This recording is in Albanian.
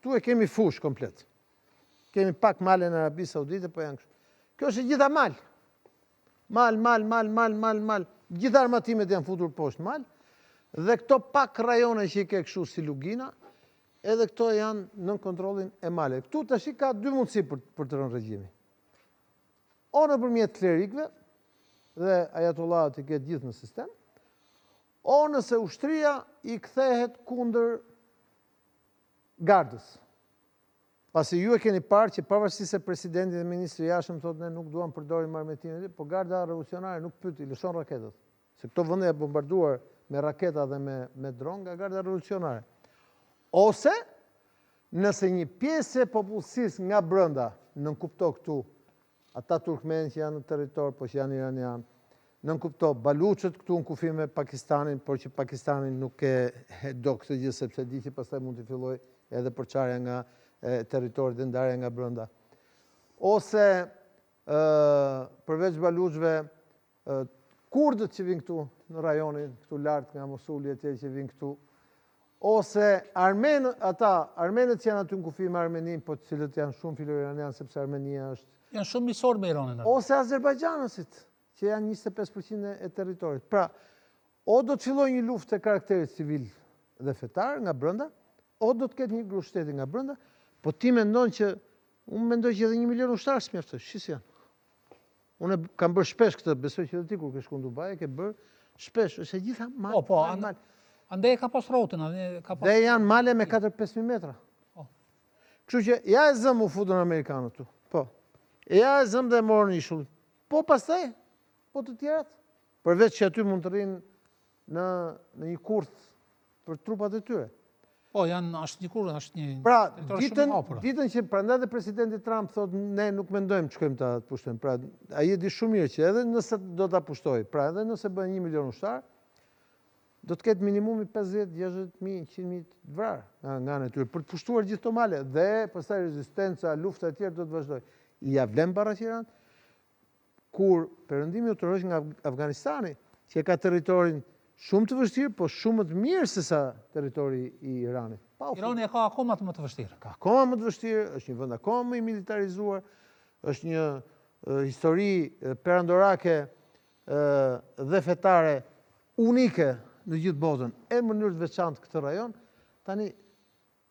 Këtu e kemi fushë komplet. Kemi pak male në Arabi Saudite, po janë kështu. Kjo është e gjitha mal. Mal, mal, mal, mal, mal, mal. Gjitha armatimet janë futur poshtë mal. Dhe këto pak rajone që i ke kështu si lugina, edhe këto janë nën kontrollin e maleve. Këtu tashi ka dy mundësi për, për të rënë regjimi. O nëpërmjet klerikëve dhe ajatollahët i ke gjithë në sistem, o nëse ushtria i kthehet kundër gardës. Pasi ju e keni parë që pavarësisht se presidenti dhe ministri i jashtëm thotë ne nuk duam përdorim armatimet, po garda revolucionare nuk pyet, i lëshon raketat. Se këto vende janë bombarduar me raketa dhe me me dron nga garda revolucionare. Ose nëse një pjesë e popullsisë nga brenda, nënkupto këtu Ata turkmenë që janë në territor, po që janë iranianë, nënkupto baluçët këtu në kufi me Pakistanin, por që Pakistani nuk e do këtë gjë sepse di që pastaj mund të fillojë edhe përçarja nga territori dhe ndarja nga brenda. Ose ë përveç baluçëve kurdët që vinë këtu në rajonin, këtu lart nga Mosuli e tjerë që vinë këtu, ose armenë, ata, armenët që janë aty në kufi me Armeninë, po të cilët janë shumë filo-iranianë, sepse Armenia është... Janë shumë miqësorë me Iranin. Ose Azerbajxhanasit, që janë 25% e territorit. Pra, o do të fillojë një luftë e karakterit civil dhe fetar nga brenda, o do të ketë një grusht shteti nga brenda, po ti mendon që, unë mendoj që edhe një milion ushtarë s'mjaftojnë, shi si janë. Unë e kam bërë shpesh këtë, besoj që edhe ti kur ke shku në Dubai e ke bërë shpesh, është e gjitha mal, po, po, mal, mal. Andej e ka pas rrotën, andej ka pas... Dhe janë male me 4-5 metra. Po. Kështu që ja e zëmë u futën amerikanët tu. Po. E ja e zëmë dhe morën ishull. Po pastaj, po të tjerat. Përveç që aty mund të rrinë në, në një kurth për trupat e tyre. Po, janë, është një kurth, është një pra, ditën, ditën që prandaj dhe presidenti Trump thotë ne nuk mendojmë të shkojmë ta pushtojmë. Pra, ai e di shumë mirë që edhe nëse do ta pushtojë, pra edhe nëse bëhen 1 milion ushtarë, do të ketë minimumi 50, 60 mijë, 100 mijë të vrarë nga, nga ana e tyre për të pushtuar gjithë këto male dhe pastaj rezistenca, lufta e tjerë do të vazhdojë. Ia vlen barra qiranë? Kur Perëndimi u tërhoq nga Afganistani, që e ka territorin shumë të vështirë, po shumë më të mirë se sa territori i Iranit. Pa Irani e ka akoma të më të vështirë. Ka akoma më të vështirë, është një vend akoma më i militarizuar, është një histori perandorake dhe fetare unike në gjithë botën, e në mënyrë të veçantë këtë rajon. Tani,